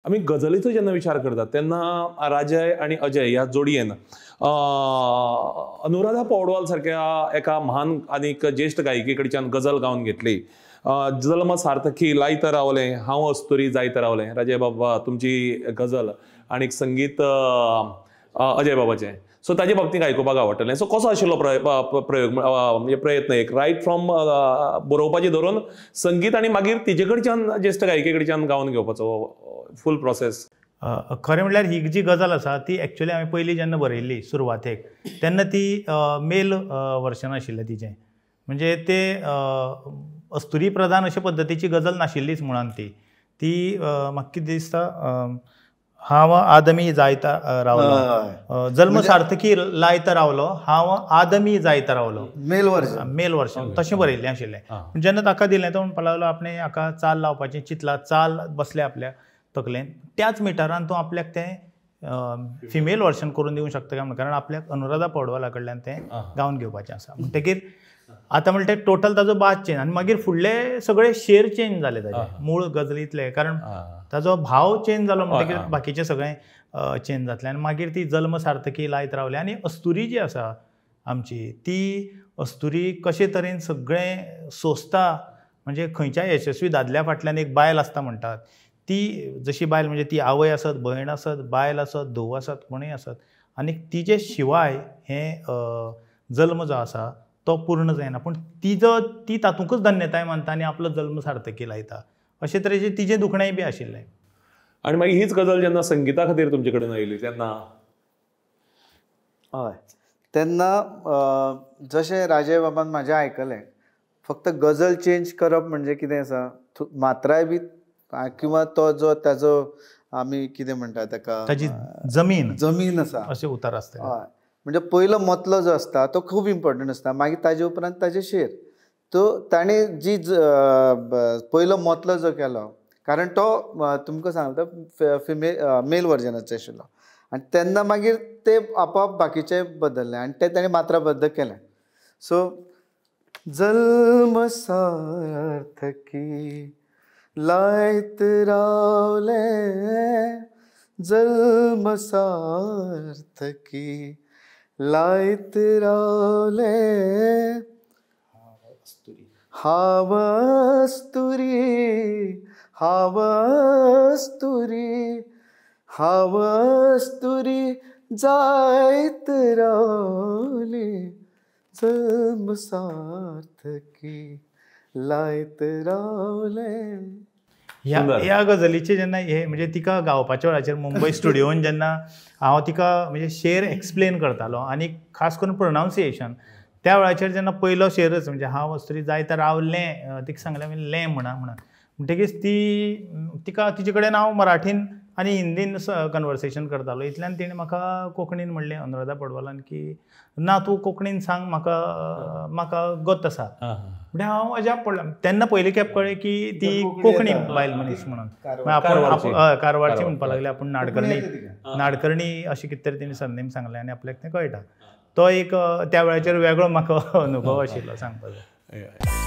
आमी गझलीचो जेन्ना विचार करतात तेन्ना राजय आनी अजय ह्या जोडयेन अनुराधा पौडवाल सारक्या एका म्हान आनीक ज्येश्ठ गायिके कडच्यान गझल गावन घेतली. जल्म सार्थकी लायत रावलें हांव अस्तुरी जायत रावलें. राजय बाबा तुमची गझल आनी संगीत अजय बाबाचें, सो ताजे बाबतींत आयकुपाक आवडटलें. सो कसो आशिल्लो प्रयोग म्हणजे प्रयत्न एक रायट फ्रॉम बरोवपाचें धरून संगीत आनी मागीर तिजे कडच्यान ज्येश्ठ गायिके कडच्यान गावन घेवपाचो फूल प्रोसेस? खरें म्हणल्यार ही जी गजाल आसा ती एक्चुअली हांवें पयलीं जेन्ना बरयल्ली सुरवातेक तेन्ना ती मेल वर्शन आशिल्लें तिजें, म्हणजे ते अस्तुरी प्रधान अशे पद्दतीची गजल नाशिल्लीच मुळान. ती ती म्हाका कितें दिसता हांव आदमी जायता रावलो, जल्म सार्थकी लायता रावलो हांव आदमी जायता रावलो, मेल वर्शन, मेल वर्शन तशें बरयल्लें आशिल्लें. जेन्ना ताका दिलें तो म्हणपाक लागलो आपणें हाका चाल लावपाचें चिंतलां, चाल बसल्या आपल्या तकलेन, त्याच मिटरान तूं आपल्याक तें फिमेल वर्शन करून दिवंक शकता काय म्हणून, कारण आपल्याक अनुराधा पौडवाला कडल्यान तें गावन घेवपाचें आसा. म्हणटकीर आतां म्हणटा टोटल ताजो बाज चेंज आनी मागीर फुडले सगळे शेर चेंज जाले ताजे मूळ गजलींतले, कारण ताजो भाव चेंज जालो म्हणटकीर बाकीचें सगळें चेंज जातलें. आनी मागीर ती जल्म सार्थकी लायत रावली. आनी अस्तुरी जी आसा आमची ती अस्तुरी कशे तरेन सगळें सोंसता, म्हणजे खंयच्याय यशस्वी दादल्या फाटल्यान एक बायल आसता म्हणटात, ती जशी बायल म्हणजे ती आवय आसत, भयण आसत, बायल आसत, धूव आसत, कोणूय आसत, आनी तिजे शिवाय हें जल्म जो आसा तो पूर्ण जायना, पूण तिजो ती तातूंकच धन्यताय मानता आनी आपलो जल्म सार्थकी लायता, अशे तरेचें तिजें दुखणेंय बी आशिल्लें. आनी मागीर हीच गजल जेन्ना संगीता खातीर तुमचे कडेन आयली तेन्ना? हय, तेन्ना जशें राजय बाबान म्हाजें आयकलें, फक्त गजल चेंज करप म्हणजे कितें आसा, मात्राय बी किंवा तो जो ताजो आमी कितें म्हणटा ताका ताजी जमीन जमीन आसा अशें उतार आसता. हय, म्हणजे पयलो मतलो जो आसता तो खूब इम्पॉर्टंट आसता, मागीर ताजे उपरांत ताजे शेर. तो ताणें जी पयलो मतलो जो केलो, कारण तो तुमकां सांगता फिमेल मेल वर्जनाचो आशिल्लो, आनी तेन्ना मागीर ते आपोआप बाकीचे बदलले आनी ते ताणें मात्राबद्ध केलें. सो जल्म सार्थकी लायत रावले जल्म सार्थकी लायत रावले हांव अस्तुरी हांव अस्तुरी हांव अस्तुरी जायत रावली जल्म सार्थकी लायत रावले. ह्या गजलीचे जेन्ना हे म्हणजे तिका गावपाच्या वेळाचेर मुंबय स्टुडियोन जेन्ना हांव तिका म्हणजे शेर एक्सप्लेन करतालो आनी खास करून प्रोनावन्सिएशन, त्या वेळाचेर जेन्ना पयलो शेरच म्हणजे हांव अस्तुरी जायत रावलें, तिका सांगलें हांवें लें म्हणा म्हणून, म्हणटकीच ती तिका तिचे कडेन हांव मराठीन आनी हिंदीन कन्वर्सेशन करतालो, इतल्यान तिणें म्हाका कोंकणीन म्हणलें अनुराधा पौडवालान की ना तूं कोंकणीन सांग म्हाका म्हाका गत आसा. म्हणजे हांव अजाप पडलो तेन्ना पयली खेप कळ्ळें की ती कोंकणी बायल मनीस म्हणून, आपण कारवारची म्हणपाक लागली, आपूण नाडकर्णी नाडकर्णी अशें कितें तरी तिणें सरनेम सांगलें आनी आपल्याक तें कळटा. तो एक त्या वेळाचेर वेगळो म्हाका अनुभव आशिल्लो सांगपाचो.